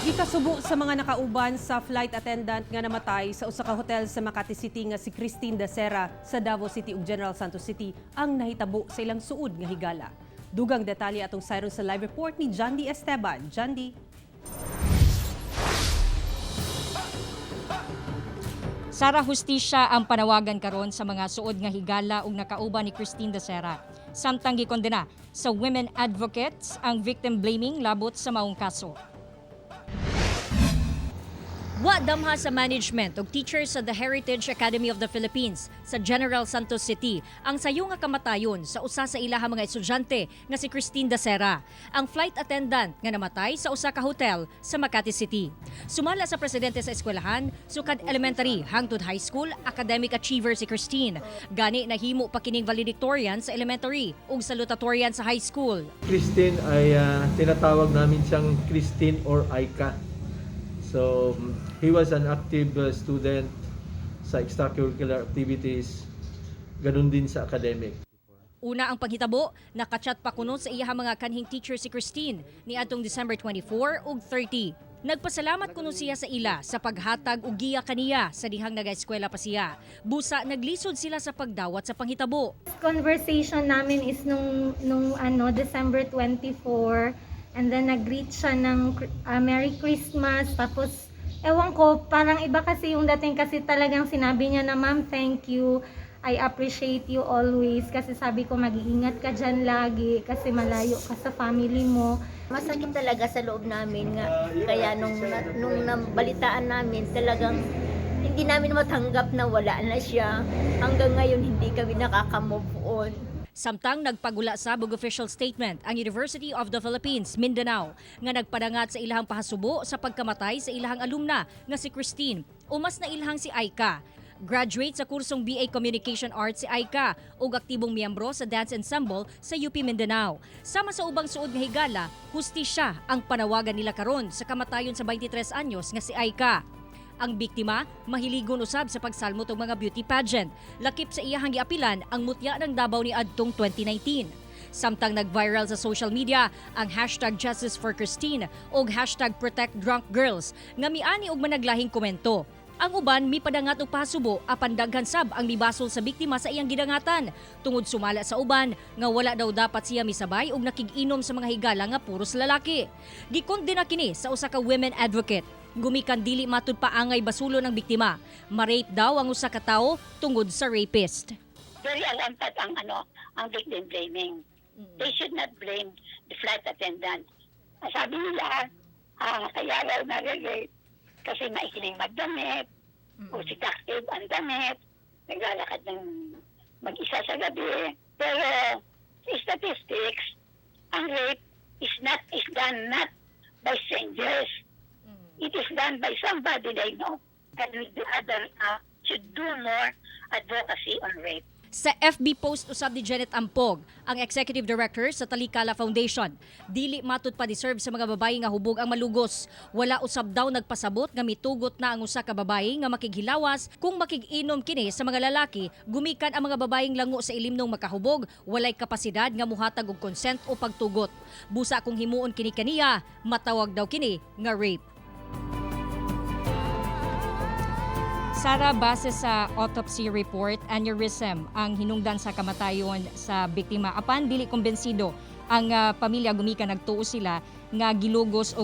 Gikasubo sa mga nakauban sa flight attendant nga namatay sa usa ka hotel sa Makati City nga si Christine Dacera sa Davao City ug General Santos City ang nahitabo sa ilang suod nga higala. Dugang detalye atong sayron sa live report ni Jandy Esteban. Jandy. Sara, hustisya ang panawagan karon sa mga suod nga higala ug nakauban ni Christine Dacera. Samtang gikondena sa women advocates ang victim blaming labot sa maong kaso. Wa damha sa management og teachers sa The Heritage Academy of the Philippines sa General Santos City ang sayo nga kamatayon sa usa sa ilaha mga estudyante nga si Christine Dacera, ang flight attendant nga namatay sa usa ka hotel sa Makati City. Sumala sa presidente sa eskwelahan, sukad elementary hangtod high school, academic achiever si Christine. Gani nahimo pa kining valedictorian sa elementary ug salutatorian sa high school. Christine ay tinatawag namin siyang Christine or Aika. So, he was an active student sa extracurricular activities, ganun din sa academic. Una ang panghitabo, nakachat pa kuno sa iyaha mga kanhing teacher si Christine niadtong December 24 ug 30. Nagpasalamat kuno siya sa ila sa paghatag og giya kaniya sa dihang nagaeskwela pa siya. Busa naglisod sila sa pagdawat sa panghitabo. Conversation namin is nung ano, December 24, and then nag-greet siya ng Merry Christmas. Tapos ewan ko, parang iba kasi yung dating, kasi talagang sinabi niya na, "Ma'am, thank you. I appreciate you always," kasi sabi ko, "Mag-iingat ka dyan lagi kasi malayo ka sa family mo." Masakit talaga sa loob namin nga kaya nung nabalitaan namin, talagang hindi namin matanggap na wala na siya. Hanggang ngayon, hindi kami nakaka-move on. Samtang nagpagula sa og official statement ang University of the Philippines, Mindanao, nga nagpadangat sa ilahang pahasubo sa pagkamatay sa ilahang alumna nga si Christine o mas na ilahang si Aika. Graduate sa kursong BA Communication Arts si Aika ug aktibong miyembro sa dance ensemble sa UP Mindanao. Sama sa ubang suod nga higala, hustisya ang panawagan nila karon sa kamatayon sa 23 anyos nga si Aika. Ang biktima, mahiligon usab sa pagsalmot og mga beauty pageant. Lakip sa iyahang giapilan ang Mutya ng Davao ni adtong 2019. Samtang nag-viral sa social media ang #JusticeForChristine ug #ProtectDrunkGirls nga miani og managlahing komento. Ang uban mipadangat og pasubo, apan daghan sab ang mibasol sa biktima sa iyang gidangatan tungod sumala sa uban nga wala daw dapat siya misabay og nakig-inom sa mga higala nga puros lalaki. Gikondena kini sa usa ka women advocate. Gumikan dili matud paangay basulon ang biktima. Ma-rape daw ang usa ka tawo tungod sa rapist. Very alarmant ang ano, ang victim blaming. They should not blame the flight attendant. Ang sabi nila, kaya raw nare-rape kasi maikiling magdamit, o seductive ang damit, naglalakad ng mag-isa sa gabi. Pero sa statistics, ang rape is not is done not by strangers. It is done by somebody they know. And the other should do more advocacy on rape. Sa FB post usab ni Janet Ampog, ang executive director sa Talikala Foundation, dili matud pa deserve sa mga babayi nga hubog ang malugos. Wala usab daw nagpasabot nga mitugot na ang usa ka babayi nga makighilawas kung makig-inom kini sa mga lalaki, gumikan ang mga babayeng lango sa ilimnong makahubog, walay kapasidad nga muhatag og consent o pagtugot. Busa kung himuon kini kaniya, matawag daw kini nga rape. Sara, base sa autopsy report, aneurysm ang hinungdan sa kamatayon sa biktima. Apan dili kumbensido ang pamilya gumikan nagtuo sila nga gilugos o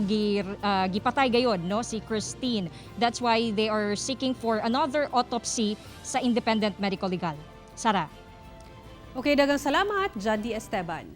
gipatay gayod, no, si Christine. That's why they are seeking for another autopsy sa independent medical legal. Sara. Okay, daghang salamat, Jandy Esteban.